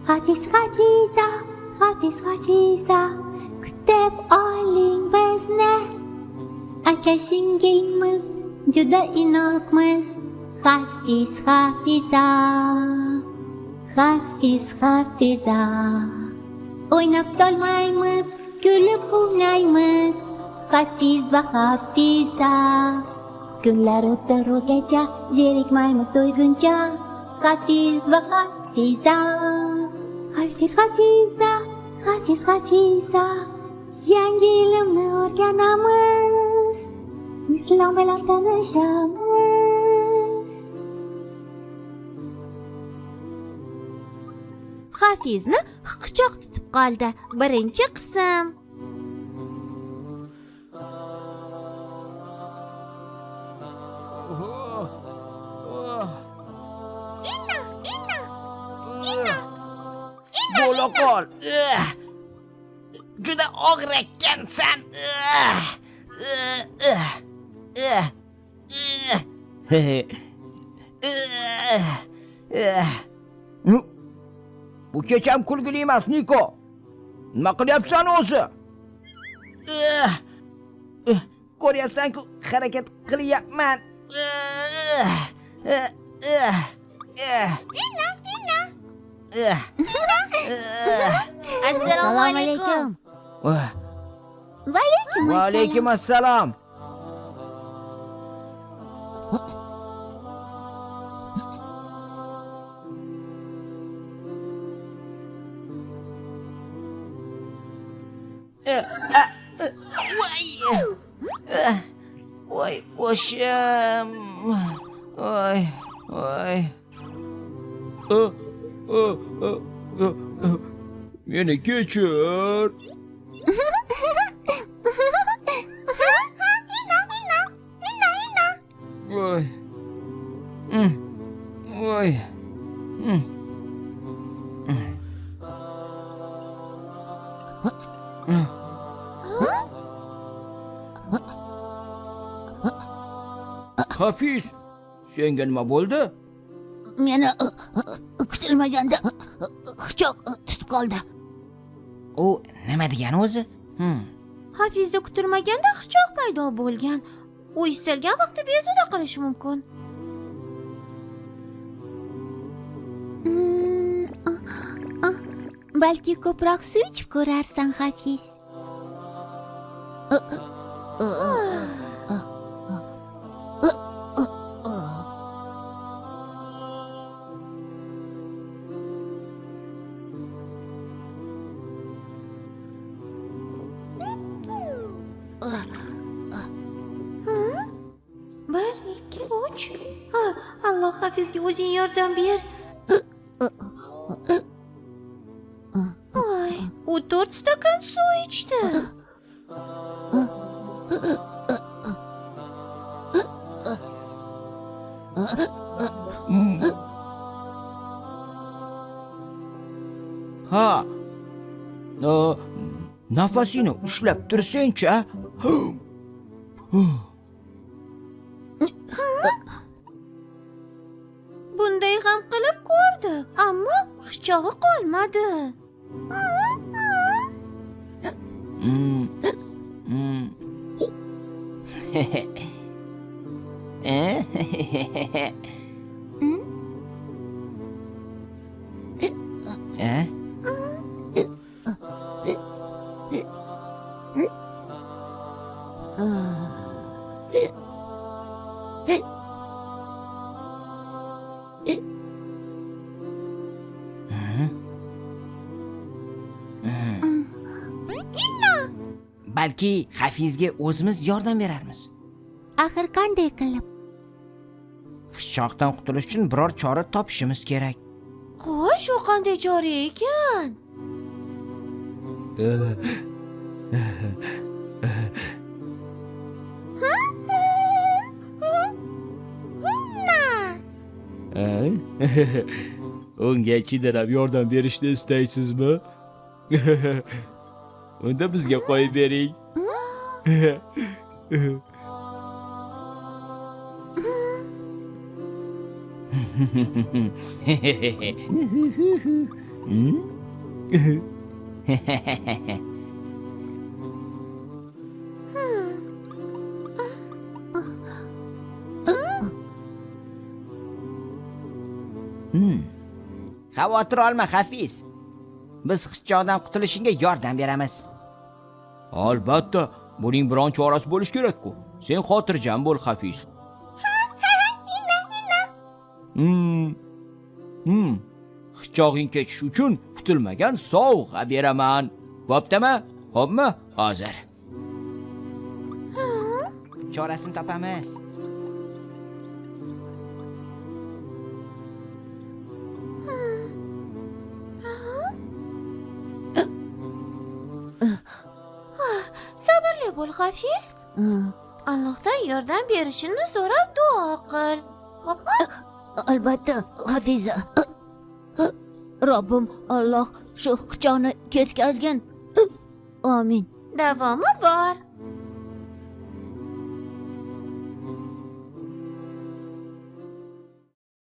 Hafiz, Hafiza, Hafiz, Hafiza, kutib oling bizni. Aka singilmiz, juda inoqmiz. Hafiz, Hafiza, Hafiz, Hafiza. O'ynab tolmaymiz, kulib o'ynaymiz. Hafiz va Hafiza. Kunlar o'tar o'zgacha, zerikmaymiz to'yguncha. Hafiz va Hafiza. Hafiz, Hafiza, Hafiz, Hafiza. Yangi ilmni o'rganamiz. Islom bilan tanishamiz. Hafizni hiqichoq tutib qoldi. Birinchi qism. Bo'la qol. Juda og'ir ekansan. Bu kecham kulgili emas, Niko. Nima qilyapsan o'zi? Ko'ryapsan-ku, harakat qilyapman. Assalomu alaykum. Va alaykum Va alaykum assalom. Voy! Voy, boshim. Voy, voy. Meni kechir. Voy. Voy. Hafiz, senga nima bo'ldi? Meni kutilmaganda hiqichoq tutib qoldi. U nima degani o'zi? Hafizda kutilmaganda hiqichoq paydo bo'lgan. U istalgan vaqtda bezovta qilishi mumkin. Balki ko'proq suv ichib ko'rarsan, Hafiz. Bir, ikki, uch. Ha, Alloh, Hafizga o'zing yordam ber. Voy, u 4 stakan suv ichdi. Ha. Nafasingni ushlab tursang-chi. A? Bunday ham qilib ko'rdi, ammo hiqichog'i qolmadi. Eh? Eh? Balki Hafizga o'zimiz yordam berarmiz. Axir qanday qilib? Hiqichoqdan qutulish uchun biror chora topishimiz kerak. Xo'sh, u qanday chora ekan? Unga chindan ham yordam berishni istaysizmi? Unda bizga qo'yib bering. Hmm? Xavotir olma, Hafiz. Biz hichchoqdan qutulishingga yordam beramiz. Albatta, buning biron chorasi bo'lishi kerak-ku. Sen xotirjam bo'l, Hafiz. Hichchog'ing kechish uchun kutilmagan sovg'a beraman. Bo'ptimi? Xo'pmi? Hozir. Chorasini topamiz. Sabrli bo'l, Hafiz. Allohdan yordam berishini so'rab duo qil. Xo'pmi? Albatta, Hafiza. Robbim Alloh shu hichchog'ni ketkazgin. Amin. Davomi bor.